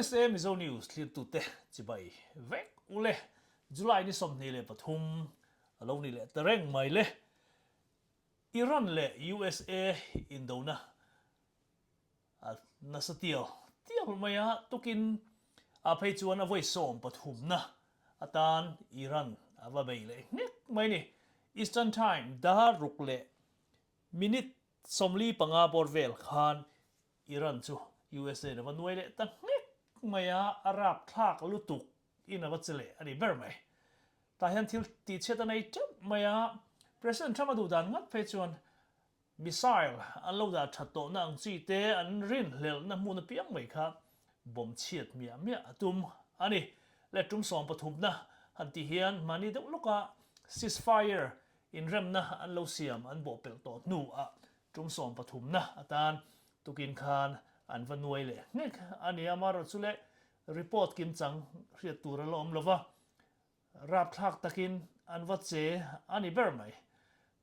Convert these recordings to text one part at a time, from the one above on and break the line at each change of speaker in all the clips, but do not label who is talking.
USA Mizo News thlirtute chibai vek ule. July ni 23 a lo ni leh ta reng mai le. Iran leh USA indona a nasa tial tial mai a, tukin a phei chuan a vawi sawmpathumna atan Iran a va bei leh nghek mai ni. Eastern Time dar ruk leh minute 45 bawr vel khan Iran chu USA in a va nuai leh ta nghek mai a, a rapthlak lutuk in a va che leh a ni ber mai. Tah hian thil tihchhiat a nei teuh mai a, President Trump a duh dan ngat phei chuan missile an lo dah that tawhna ang chi te an rinhlelhna hmun apiang mai kha bomb chhiat miah miah a tum a ni. Let tum sawmpathumna han tih hian mahni deuh lawka ceasefire inremna an lo siam an bawhpelh tawh hnuah tum sawmpathumna atan tukin khan an va nuai leh nghek a ni. Amaherawhchu leh Report kimchang hriat tur a la awm lova, rapthlak takin an va che a ni ber mai.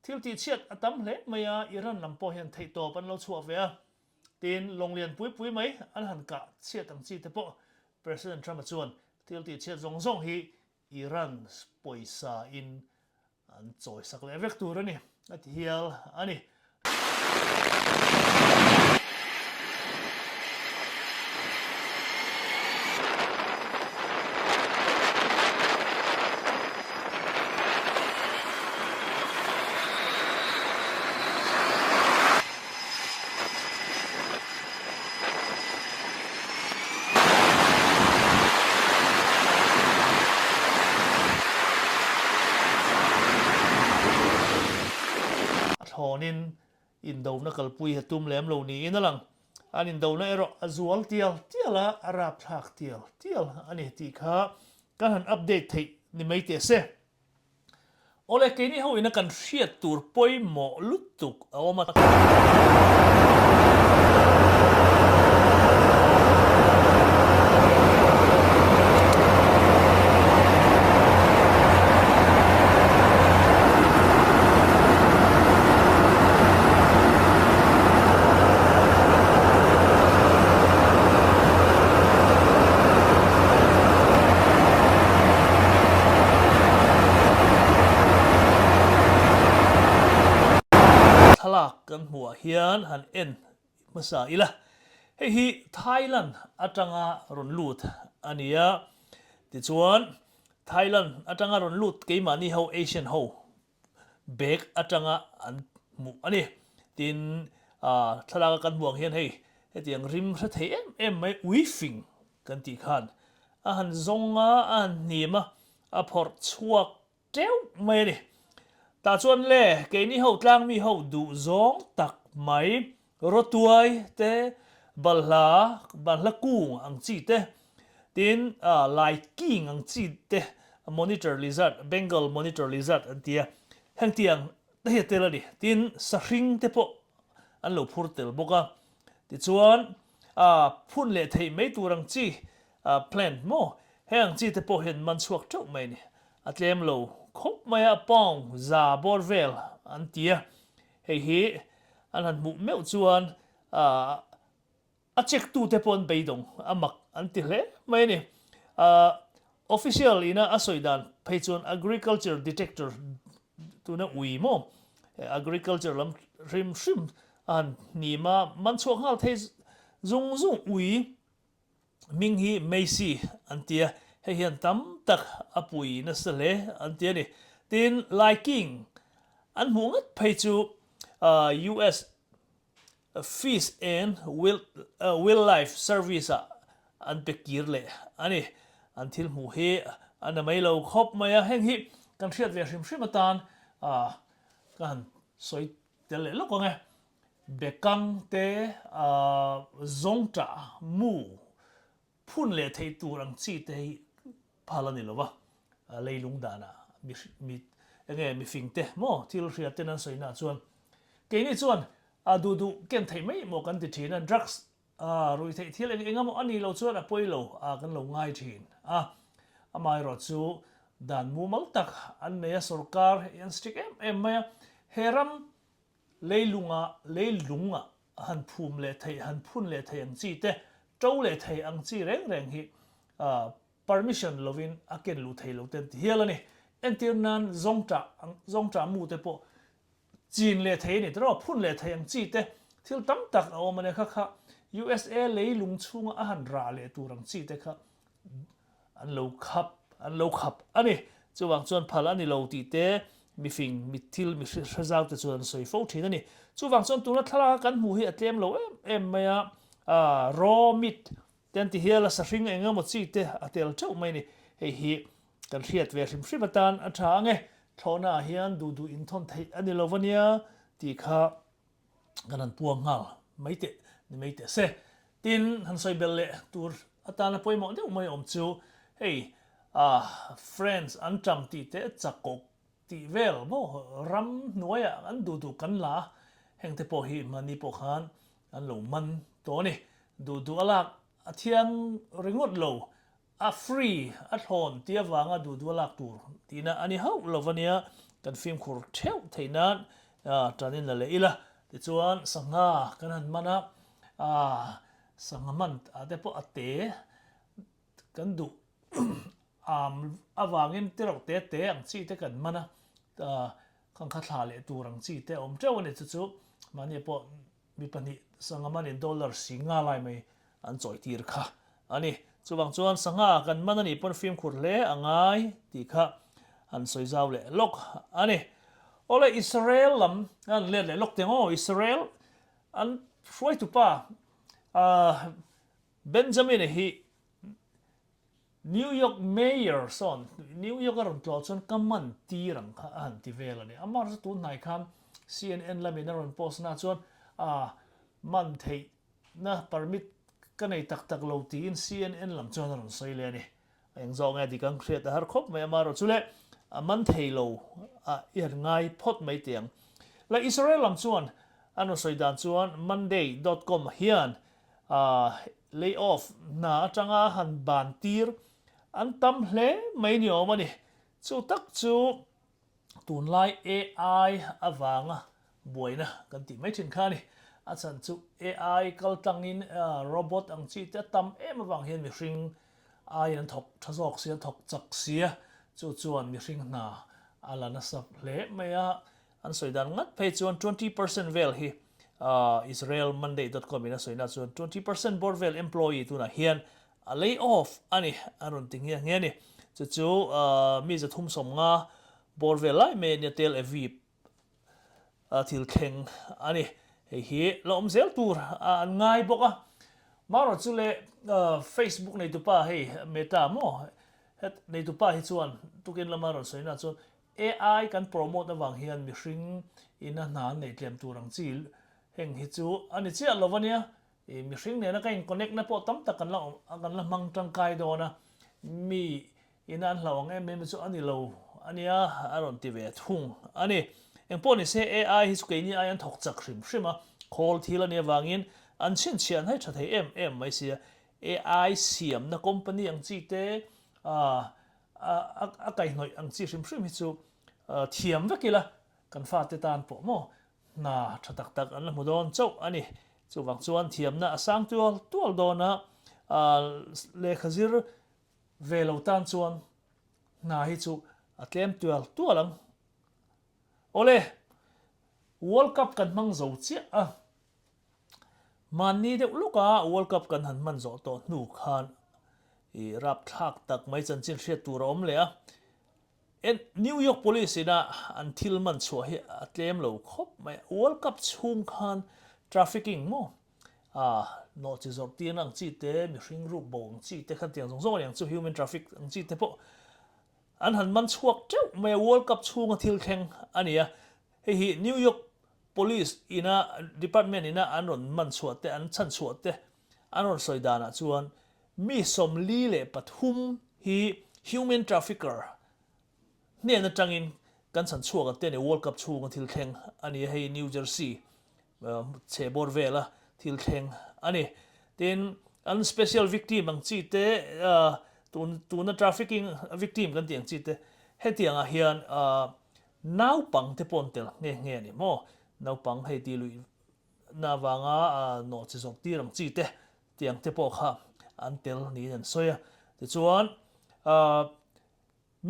Thil tihchhiat a tam hle mai a, Iran lam pawh hian theihtawp an lo chhuah ve a, tin lawng lian pui pui mai an han kah chhiat ang chi te pawh President Trump-a chuan thil tihchhiat zawng zawng hi Iran pawisa in An chawisak leh vek tur a ni, a ti hial a ni. A thlawnin indona kalpui a tum lem lo niin a lang. An indona erawh a zual tial tial a, a rapthlak tial tial a ni tih kha kan han update theih ni mai teh se. Awle, keini ho ina kan hriat tur pawimawh lutuk a awm a. Thlalak kan hmuhah hian han en hmasa ila, hei hi Thailand atanga rawn lut a ni a, tichuan Thailand atanga rawn lut keimahni ho Asian ho bag atanga an hmuh a ni. Tin, thlalaka kan hmuh ang hian hei hetiang rim hre thei em em mai ui fing kan tih khan a han zawng a, a han hnim a, a phawrh chhuak teuh mai a ni. Tah chuan le keini ho tlangmi ho duh zawng tak mai Rawtuai te, balhla, balhla kung ang chi te, tin lai king ang chi te, monitor lizard, Bengal monitor lizard an ti a, hengtiang te hi a tel a ni. Tin, sahring te pawh an lo phur tel bawk a. Tichuan, phun leh theih mai tur ang chi plant maw, heng ang chi te pawh hian man chhuak teuh mai a ni. A tlem lo khawp mai a, pound za bawr vel an ti a. Hei hi an han hmuh meuh chuan a check tute pawh an beidawng a mak an ti hle mai a ni. Official ina a sawi dan phei chuan agriculture detector tuna ui maw agriculture lam hrim hrim a han hnim a, man chhuak nghal thei zung zung ui Hming hi Macy an ti a, hei hian tam tak a pui nasa hle an ti a ni. Tin, Lai King an hmuh ngat phei chu US Fish and Wildlife Service-ah an pe kir leh a ni. An thil hmuh hi a na mai lo khawp mai a, heng hi kan hriat ve hrim hrim atan ka han sawi tel leh lawk ang e. Bekang te zawngṭah mu phun leh theih tur ang chi te hi phal a ni lo va, leilung danah mi mi enge mifing te maw thil hria ten an sawi naah chuan keini chuan a duh duh ken theih mai maw kan ti thin a, drugs ruih theih thil eng eng emaw a nih loh chuan a pawi lo a kan lo ngai thin a, amaherawh chu dan mumal tak an nei a sorkar hi an strict em em mai a, he ram Leilunga leilunga han phum leh theih, han phun leh theih ang chi te. To leh thei ang chi reng reng hi permission lovin a ken luh thei lo ten ti hial a ni. Entir nan zawngṭah ang zawngṭah mu te pawh chin leh thei a ni tiraw, phun leh thei ang chi te thil tam tak a awm a nia kha kha USA leilung chhunga a han rah leh tur ang chi te kha An lo khap, an lo khap a ni. Chuvang chuan phal a ni lo tih te mifing, mitthil, mi hrezau te chuan an sawi fo thin a ni. Chuvang chuan tuna thlalaka kan hmuh hi a tlem lo em em mai a, raw meat te an ti hial a, sahring eng emaw chi te a tel teuh mai a ni. Hei hi kan hriat ve hrim hrim atan a tha ang e, thlawhna ah hian duh duh inthawn theih a ni lo va nia tih kha kan han puang nghal mai teh ni mai teh se. Tin, han sawi belh leh tur atana pawimawh deuh mai awm chu hei ah friends an ṭam tih te chakawk tih vel maw ram hnuaiah an duh duh kan la a, heng te pawh hi mahni pawh khan an lo man tawh a ni. Duh duh a lak a thiang ringawt lo A free, a thlawn tih avanga duh duh a lak tur tihna a ni hauh lo va nia, kan fimkhur theuh theih nan tan in la leh ila. Tichuan sangha kan han man a, sangha man ah te pawh a te kan duh am avangin te reuh te te ang chi te kan man a, khangkha thla leh tur ang chi te a awm teuh a ni chu chu mahni pawh Mi pahnih sangha manin dollar si nga lai mai an chawi tir kha a ni. Chuvang chuan sangha kan man a nih pawn fimkhur hle a ngai tih kha an sawi zau leh lawk a ni. Awle Israel lam an let leh lawk teng aw, Israel an hruaitupa Benjamin-a hi New York Mayor sawn New York a rawn tlawh chuan ka man tir ang kha a han ti vel a ni. Amah chu tun hnai khan CNN lamin a rawn post na chuan a man theihna permit ka nei tak tak lo tiin CNN lam chuan a rawn sawi leh a ni. A eng zawk nge dik ang hriat a har khawp mai amaherawh chu le a man thei lo a i han ngai phawt mai teh ang. La Israel lam chuan an rawn sawi dan chuan Monday dot com hian Lay off hna atanga han ban tir an tam hle mai ni awm a ni. Chu tak chu tunlai AI avanga buaina kan tih mai thin kha a ni. A chhan chu AI kal tlangin robot ang chi te a tam em avang hian mihring aiin an thawk tha zawk si, an thawk chak si a, chu chuan mihring hna a la nasa hle mai a. An sawi dan ngat phei chuan 20% vel hi Israel Monday dot com in a sawina chuan 20% bawr vel employee tunah hian a lay off a ni a rawn ti nghe nghe a ni. Chu chu mi 350 bawr vel lai mai a nia Tel Aviv thil thleng a ni. Hei hi la awm zel tur an ngai bawk a. Marawh chu le Facebook neitupa hei Meta maw het neitupa hi chuan tukin lama rawn sawina chuan AI kan promote avang hian mihring in a hna an neih tlem tur ang chi heng hi chu a ni chiah lo a nia. I mihring nena ka in connect na pawh tam tak kan la kan la hmang tangkai dawn a, mi ina an hlauh ang em em hi chu a ni lo a nia a rawn ti ve thung a ni. Engpawh ni se AI hi chu keini ai an thawk chak hrim hrim a, khawl thil a nih avangin an chhinchhiah an hai tha thei em em mai sia. AI siamna company ang chi te a kaihhnawih ang chi hrim hrim hi chu thiam vek ila kan fate tan pawh maw hna tha tak tak an la hmu dawn chauh a ni. Chuvang chuan thiamna a sang tual tual dawn a, lehkha zir ve lo tan chuan hna hi chu a tlem tual tual ang. Awle, World Cup kan hmang zo chiah a. Mahni deuh lawka World Cup kan han hman zawh tawh hnu khan i rapthlak tak mai chanchin hriat tur a awm leh a. En New York Police ina an thil man chhuah hi a tlem lo khawp mai a. World Cup chhung khan trafficking maw ah nawh chi zawrh tirna ang chi te, mihring ruk bo ang chi te khan tiang zawng zawng a ni ang chu human traffic ang chi te pawh an han man chhuak teuh mai a. World Cup chhunga thil thleng a ni a. Hei hi New York Police ina department ina an rawn man chhuah te, an chhan chhuah te an rawn sawi danah chuan mi 43 hi human trafficker hnen atangin kan chhan chhuak ang te a ni, World Cup chhunga thil thleng a ni a, hei New Jersey chhehbawr vela thil thleng a ni. Tin, an special victim ang chi te, tuna trafficking victim kan tih ang chi te hetiangah hian Naupang te pawh an tel nghe nghe a ni maw? Naupang hei ti luih na avanga nawh chi zawk tir ang chi te. tiang te pawh kha an tel niin an sawi a. Tichuan,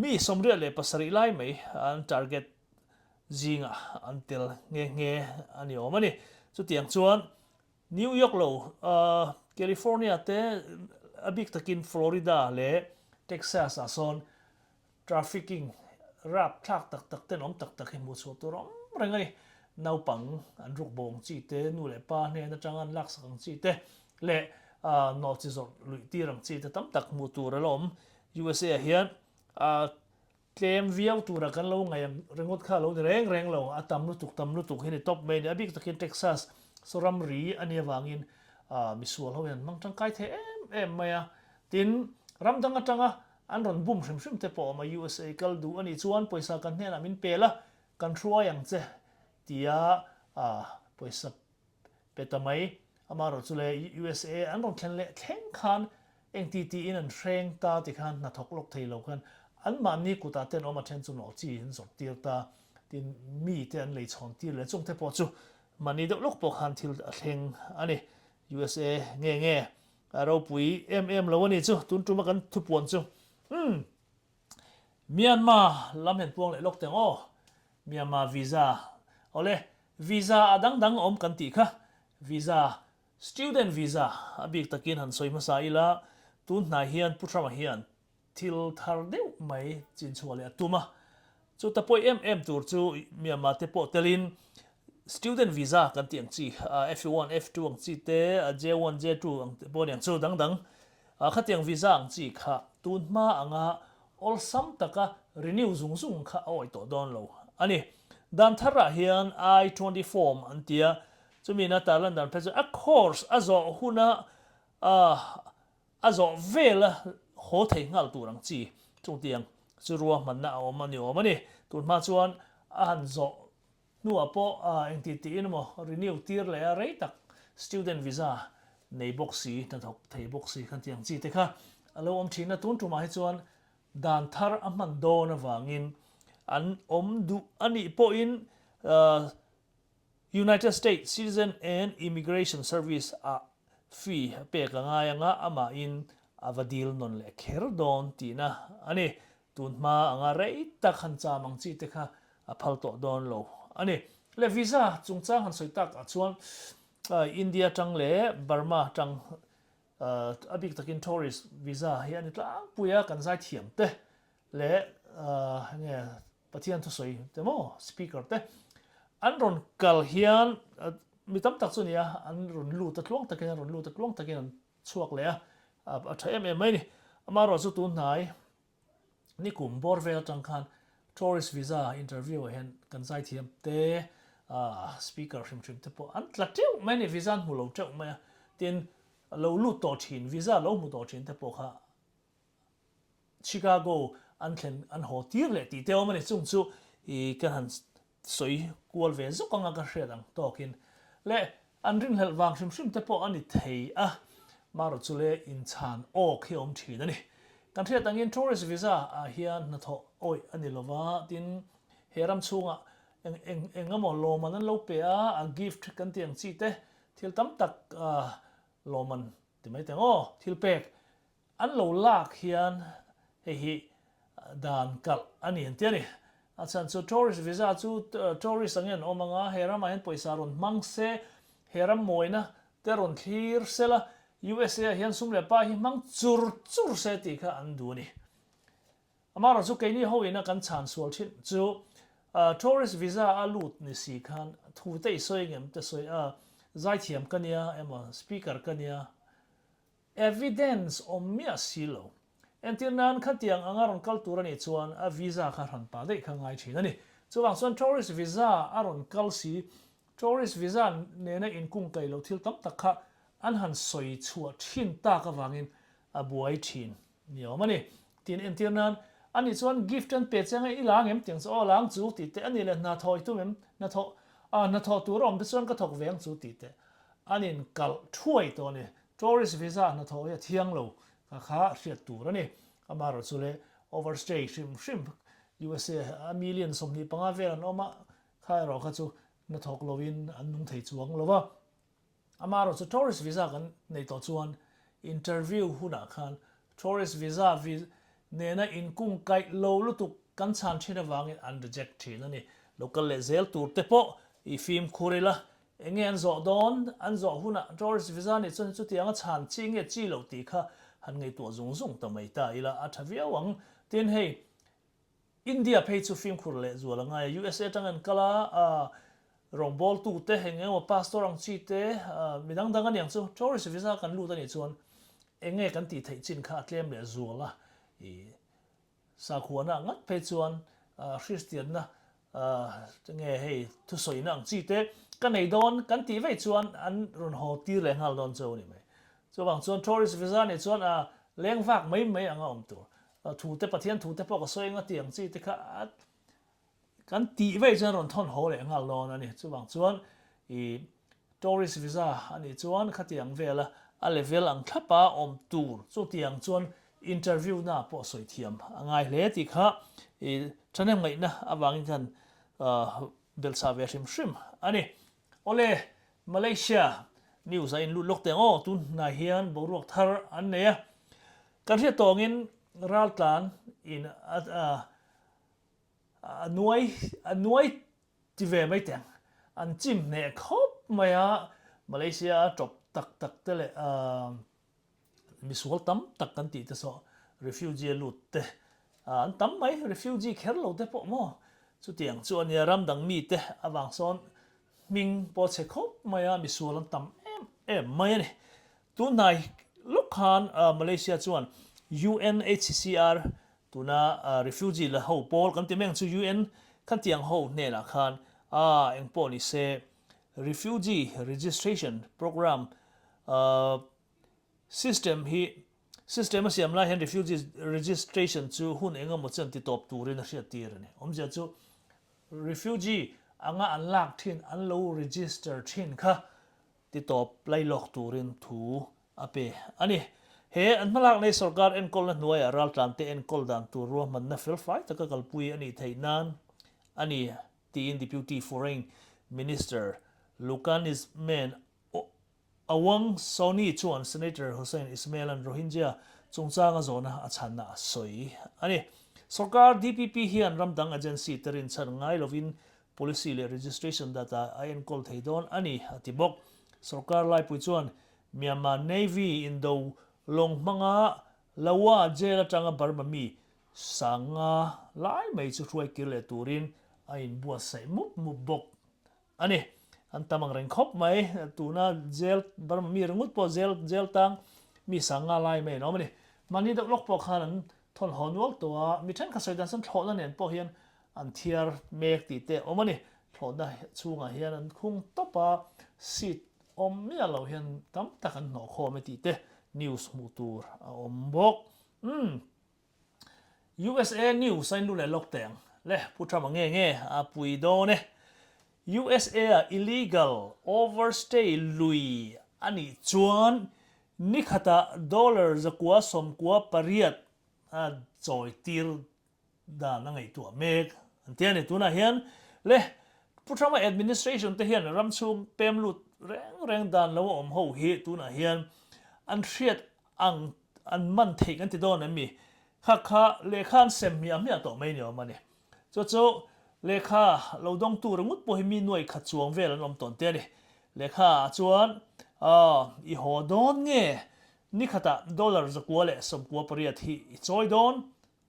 mi 77 lai mai an target zingah an tel nghe nghe a ni awm a ni. Chutiang chuan New York lo, California te a bik takin Florida leh Texas ah sawn Trafficking rap thlak tak tak ten awm tak tak hi hmuh chhuah tur awm reng a ni. Naupang an ruk bo ang chi te, nu leh pa hnen atanga an laksak ang chi te leh nawh chi zawrh luih tir ang chi te tam tak hmuh tur a la awm. USA ah hian tlem viau tura kan lo ngaih ang ringawt kha a lo ni reng reng lo, a tam lutuk tam lutuk hi ni tawp mai a ni. A bik takin Texas saw ramri a nih avangin misual ho hian an hmang tangkai thei em em mai a. Tin, ram dang atanga An rawn bum hrim hrim te pawh a awm a, USA kal duh a nih chuan pawisa kan hnenah min pel a, kan hruai ang che tia pawisa pe ta mai. Amaherawhchu le USA an rawn thlen leh thleng khan eng ti tiin an hreng ta ti khan hnathawk lawk thei lo khan anmahni kutah ten awm a then chu nawh chi an zawrh tir ta tin mi te an lei chhawn tir leh chung te pawh chu mahni deuh lawk pawh khan thil a thleng a ni. USA nge nge A ropui em em lo a ni chu, tun tuma kan thupuan chu. Umm. Myanmar lam hian puang leh lawk teng aw. Myanmar visa. Awle, visa a dang dang awm kan tih kha. Visa, student visa a bik takin han sawi hmasa ila, tun hnai hian Pu Trump-a hian Thil thar deuh mai chinchhuah leh a tum a, chuta pawi em em tur chu Myanmar te pawh telin student visa kan tih ang chi, F1, F2 ang chi te, J1, J2 ang te pawh aniang chu dang dang khatiang visa ang chi kha tun hma anga awlsam taka renew zung zung kha a awih tawh dawn lo a ni. Dan tharah hian I-20 form an ti a, chumi ina tarlan dan phei chu a course a zawh huna A zawh vela haw thei nghal tur ang chi chungtiang chu ruahmanna a awm a ni awm a ni. Tun hma chuan a han zawh hnuah pawh engti tiin emaw renew tir leh a rei tak student visa nei bawk si, hnathawk thei bawk si khan tiang chi te kha a lo awm thin a. Tun tumah hi chuan dan thar a hman dawn avangin an awm duh a nih pawhin United States Citizen and Immigration Service ah fee a pek a ngai anga amahin a va dil nawn leh kher dawn tihna a ni. Tun hma anga rei tak han cham ang chi te kha a phal tawh dawn lo a ni. Le visa chungchang han sawi tak ah chuan India tang leh Burma tang a bik takin tourist visa hi a ni tlangpui a kan zaithiam te leh enge Pathian thusawi te maw speaker te an rawn kal hian mi tam tak chu nia an rawn lut a tluang takin an rawn lut a tluang takin an chhuak leh a a tha em em mai ni. Amaherawhchu chu tun hnai nikum bawr vel atang khan tourist visa interview ah hian kan zaithiam te speaker hrim hrim te pawh an tla teuh mai a ni visa an hmu lo teuh mai a tin lo lut tawh thin visa lo hmu tawh thin te pawh kha Chicago an thlen an haw tir leh tih te awm a ni. Chung chu i ka han sawi kual ve zawk anga ka hriat ang tawkin leh an rinhlelh vang hrim hrim te pawh a ni thei a, marawh chu le inchhan awk hi a awm thin a ni. Kan hriat angin tourist visa ah hian hnathawh awih a ni lova, tin he ram chhungah eng eng eng emaw lawmman an lo pe a, a gift kan tih ang chi te thil tam tak lawmman ti mai teng aw, thil pek An lo lak hian hei hi dan kalh a ni an ti a ni. A chhan chu tourist visa chu tourist angin an awm ang a, he ramah hian pawisa rawn hmang se, he ram mawina te rawn thlir se la, USA ah hian sum leh pa hi hmang chur chur se tih kha an duh a ni. Amaherawhchu chu keini ho ina kan chhan sual thin chu tourist visa a lut ni si khan thu te i sawi ngem te sawi a, zaithiam ka nia emaw speaker ka nia Evidence awm miah si lo. Entir nan khatiang anga rawn kal tur a nih chuan a visa kha hran pah daih kha ngai thin a ni. Chuvang chuan tourist visa a rawn kal si, tourist visa nena inkungkaih loh thil tam tak kha an han sawi chhuah thin tak avangin a buai thin ni awm a ni. Tin entir nan a nih chuan gift an pe che anga i la ngem tiang chu aw la ang chu tih te a nih leh hna thawh i tum em hnathawh ah hnathawh tur a awm te chuan ka thawk ve ang chu tih te an inkalh thuai tawh a ni. Tourist visa hnathawh hi a thiang lo ka kha hriat tur a ni. Amaherawhchu chu le overstay hrim hrim USA a million 25 vel an awm a, kha erawh kha chu hnathawk loin an nung thei chuang lo va. Amaherawhchu tourist visa kan nei tawh chuan interview hunah khan tourist visa nena inkungkaih lo lutuk kan chhan thin avangin an reject thin a ni. Lo kal leh zel tur te pawh i fimkhur ila, enge an zawh dawn, an zawh hunah tourist visa nih chuan chutianga chhan chi nge chi loh tih kha han ngaihtuah zung zung ta mai ta ila a tha viau ang. Tin hei India phei chu fimkhur leh zual a ngai a, USA atang an kal a, rawngbawltu te, eng emaw pastor ang chi te, mi dang dang aniang chu tourist visa kan lut anih chuan eng nge kan tih theih chin kha a tlem leh zual a, i sakhuana ngat phei chuan Kristianna nge hei thusawina ang chi te ka nei dawn kan tih veih chuan an rawn haw tir leh nghal dawn cheu a ni mai. Chuvang chuan tourist visa nih chuan leng vak mai mai anga awm tur. Thu te Pathian thu te pawh ka sawi anga tiang chi te kha kan tih veih chuan rawn thawn haw leh nghal dawn a ni. Chuvang chuan i tourist visa a nih chuan khatiang vela a level ang thlapa awm tur chutiang chuan interview na pawh sawi thiam a ngai hle tih kha i thahnem ngaihna avangin khan belhchhah ve hrim hrim a ni. Awle, Malaysia news a inlut lawk teh ang aw, tun hnai hian boruak thar an nei a, kan hriat tawngin raltlan in a a nuai a nuai ti ve mai teh ang, an chim hneh khawp mai a, Malaysia a tawp tak tak te leh misual tam tak kan tih te saw refugee a lut te an tam mai, refugee kher lo te pawh maw chutiang chu a nia ram dang mite avang sawn hming pawh chhe khawp mai a misual an tam em em mai a ni. Tunhnai lawk khan Malaysia chuan UNHCR tuna refugee la ho pawl kan ti mai ang chu UN khatiang ho hnenah khan engpawh ni se refugee registration program System hi System a siam lai hian refugee registration chu hun eng emaw chen ti tawp turin a hriat tir a ni. Awmzia chu refugee anga an lak thin an lo register thin kha ti tawp lai lawk turin thu a pe a ni. He an hmalak nei sorkar enkawlna hnuaiah raltlante enkawl dan tur ruahmanna felfai taka kalpui a nih theih nan a ni tiin Deputy Foreign Minister Lukanisman Awang Sawni chuan Senator Hussain Ismail-a'n Rohingya chungchanga zawhna a chhanna a sawi a ni. Sorkar DPP hian ram dang agency te rinchhan ngai lovin policy leh registration data a enkawl thei dawn a ni, a ti bawk. Sorkar laipui chuan Myanmar Navy indo lawng hmanga Lawa jail atanga Burma mi sanga lai mai chu hruai kir leh turin a inbuatsaih mup mup bawk. A ni, an tam ang reng khawp mai. Tuna jail Burma mi ringawt pawh jail jail tang mi sanga lai mai an awm a ni. Mahni deuh lawk pawh khan an thawn haw nual tawh a, mi thenkhat sawi dan chuan thlawhna nen pawh hian an thiar mek tih te a awm a ni. Thlawhna chhungah hian an khung tawp a, seat awm miah loh hian tam tak an hnawh khawm e tih te news hmuh tur a awm bawk. Umm. USA news a inlu leh lawk teh ang le, Pu Trump a nge nge a pui dawn e. USA a illegal overstay lui a nih chuan nikhatah dollar zakua 18 a chawi tir dan a ngaihtuah mek an ti a ni. Tunah hian le Pu Trump a administration te hian ram chhung pem lut reng reng dan lo a awm ho hi tunah hian an hriat ang an man theih kan ti dawn em mi? Kha kha lehkha an sem hmiah hmiah tawh mai ni awm a ni. Chu chu lehkha lo dawngtu ringawt pawh hi mi nuai khat chuang vel an awm tawn te a ni. Lehkha ah chuan aw i haw dawn nge ni khatah dollar 118 hi i chawi dawn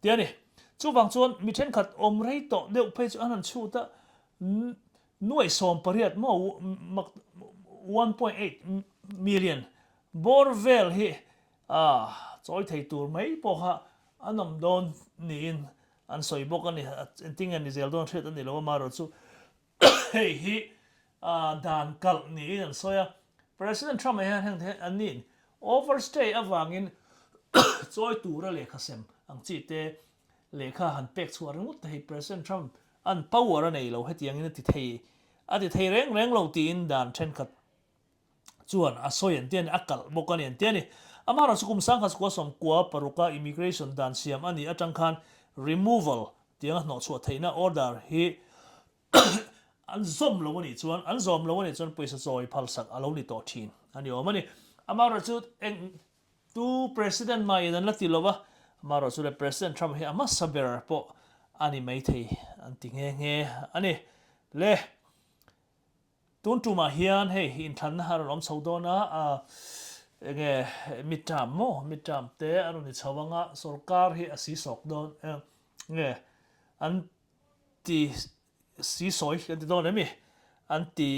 Ti a ni. Chuvang chuan mi thenkhat awm rei tawh deuh phei chu an han chhut a, nuaih 18 maw 1.8 million bawr vel hi chawi thei tur mai pawh kha an awm dawn niin an sawi bawk a ni. Engtin nge ni zel dawn hriat a ni lo amaherawh chu Hei hi dan kalh niin an sawi a, President Trump-a hian heng te an niin overstay avangin chawi tura lehkha sem ang chi te lehkha han pek chhuah ringawt te hi President Trump an power a nei lo hetiangin a ti thei a ti thei reng reng lo tiin dan thenkhat chuan a sawi an ti a ni, a kalh bawk a ni an ti a ni. Amaherawhchu kum 1996 a immigration dan siam a nih atang khan removal tianga hnawhchhuah theihna order hi an zawm lo a nih chuan an zawm lo a nih chuan pawisa chawi phalsak a lo ni tawh thin. a ni awm a ni. Amaherawhchu eng tu President mahin an la ti lo va, amaherawhchu le President Trump hi a hmasa ber pawh a ni maithei an ti nghe nghe a ni. Le tun tumah hian hei inthlanna a rawn awm chho dawn a, enge midterm maw midterm te a rawn ni chho anga sorkar hi a sisawk dawn nge an ti sisawi kan ti dawn em i an ti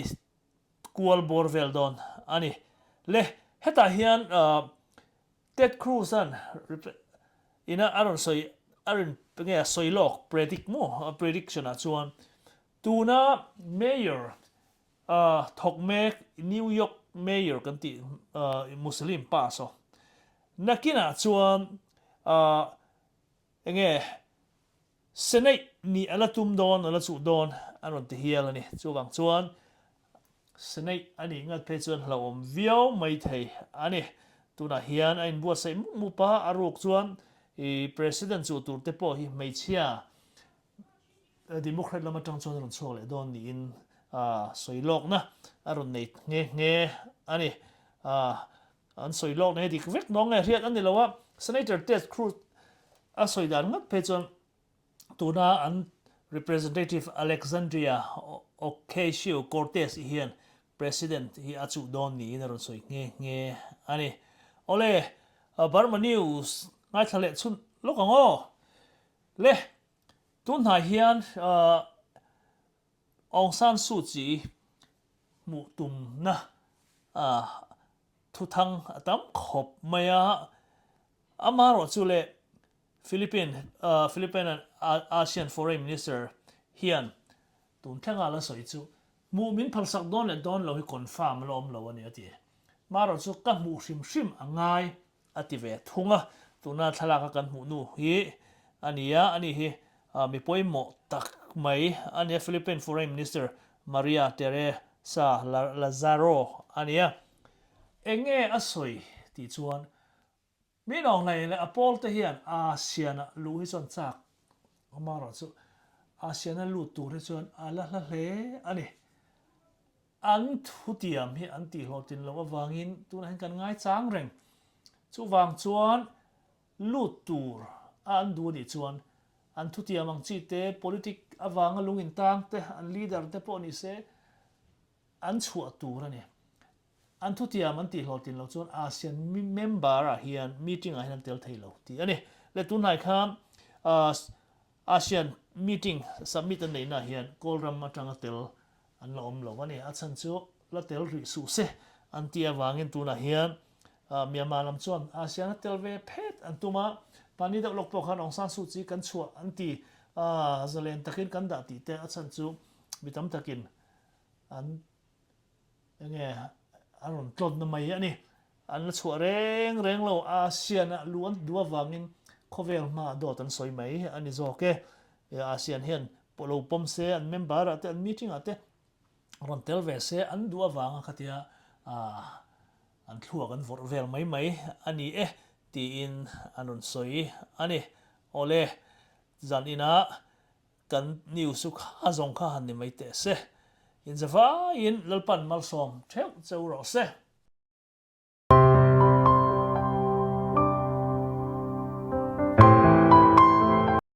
kual bawr vel dawn a ni. Le hetah hian Ted Cruz-a'n ina a rawn sawi a rawn nge a sawi lawk predict maw prediction ah chuan tuna mayor thawk mek New York mayor kan tih Muslim pa saw nakinah chuan enge Senate nih a la tum dawn, a la chuh dawn a rawn ti hial a ni. Chuvang chuan Senate a nih ngat phei chuan hlauhawm viau mai thei a ni. Tunah hian a inbuatsaih mup mup a, a ruk chuan i President chuh tur te pawh hi hmeichhia Democrat lam atang chuan a rawn chhuak leh dawn niin sawi lawkna a rawn nei nghe nghe a ni. An sawi lawkna hi dik vek nawng nge hriat a ni lo a, Senator Ted Cruz A sawi dan ngat phei chuan tuna an Representative Alexandria Ocasio-Cortez i hian President hi a chuh dawn niin a rawn sawi nghe nghe a ni. Awle, Burma News ngaithla leh chhun lawk ang aw. Le, tun hnai hian Aung San Suu Kyi hmuh tumna thuthang a tam khawp mai a, Amaherawhchu leh Philippine Philippine and ASEAN Foreign Minister hian tun thlenga la sawi chu hmuh min phalsak dawn leh dawn lo hi confirm a la awm lo a ni a ti. Amaherawhchu ka hmuh hrim hrim a ngai a ti ve thung a, tuna thlalaka kan hmuh nu hi a ni a, ani hi mi pawimawh tak mai a ni a, Philippine Foreign Minister Maria Teresa Lazaro a ni a. Eng nge a sawi tih chuan Mi nawnghlei leh a pawl te hian ASEAN-ah luh hi chuan chak amaherawhchu ASEAN-a lut tur hi chuan a la hla hle a ni. An thutiam hi an tihhlawhtlin loh avangin tunah hian kan ngaichang reng. Chuvang chuan lut tur a an duh anih chuan an thutiam ang chi te, politic avanga lung intang te, an leader te pawh ni se an chhuah tur a ni. An thutiam an tihhlawhtlin loh chuan ASEAN member ah hian meeting ah hian an tel thei lo tih a ni. Le tunhnai kha ASEAN meeting summit an neihna ah hian Kawl ram atanga tel an la awm lo a ni. A chhan chu la tel rih suh se an tih avangin tunah hian Myanmar lam chuan ASEAN a tel ve phet an tum a, mahni deuh lawk pawh khan Aung San Suu Kyi kan chhuah an ti zalen takin kan dah tih te a chhan chu mi tam takin an Enge a rawn tlawtna mai a ni. An la chhuah reng reng lo, ASEAN ah lu an duh avangin khawvel hmaah dawt an sawi mai a ni zawk e. ASEAN hian pawh lo pawm se, an member ah te, an meeting ah te rawn tel ve se, an duh avanga khatia an thluak an vawrh vel mai mai a ni e tiin an rawn sawi a ni. Awle, zan inah Kan news chu kha zawng kha han ni mai teh se. Inzavaiin Lalpan malsawm theuh cheu rawh se.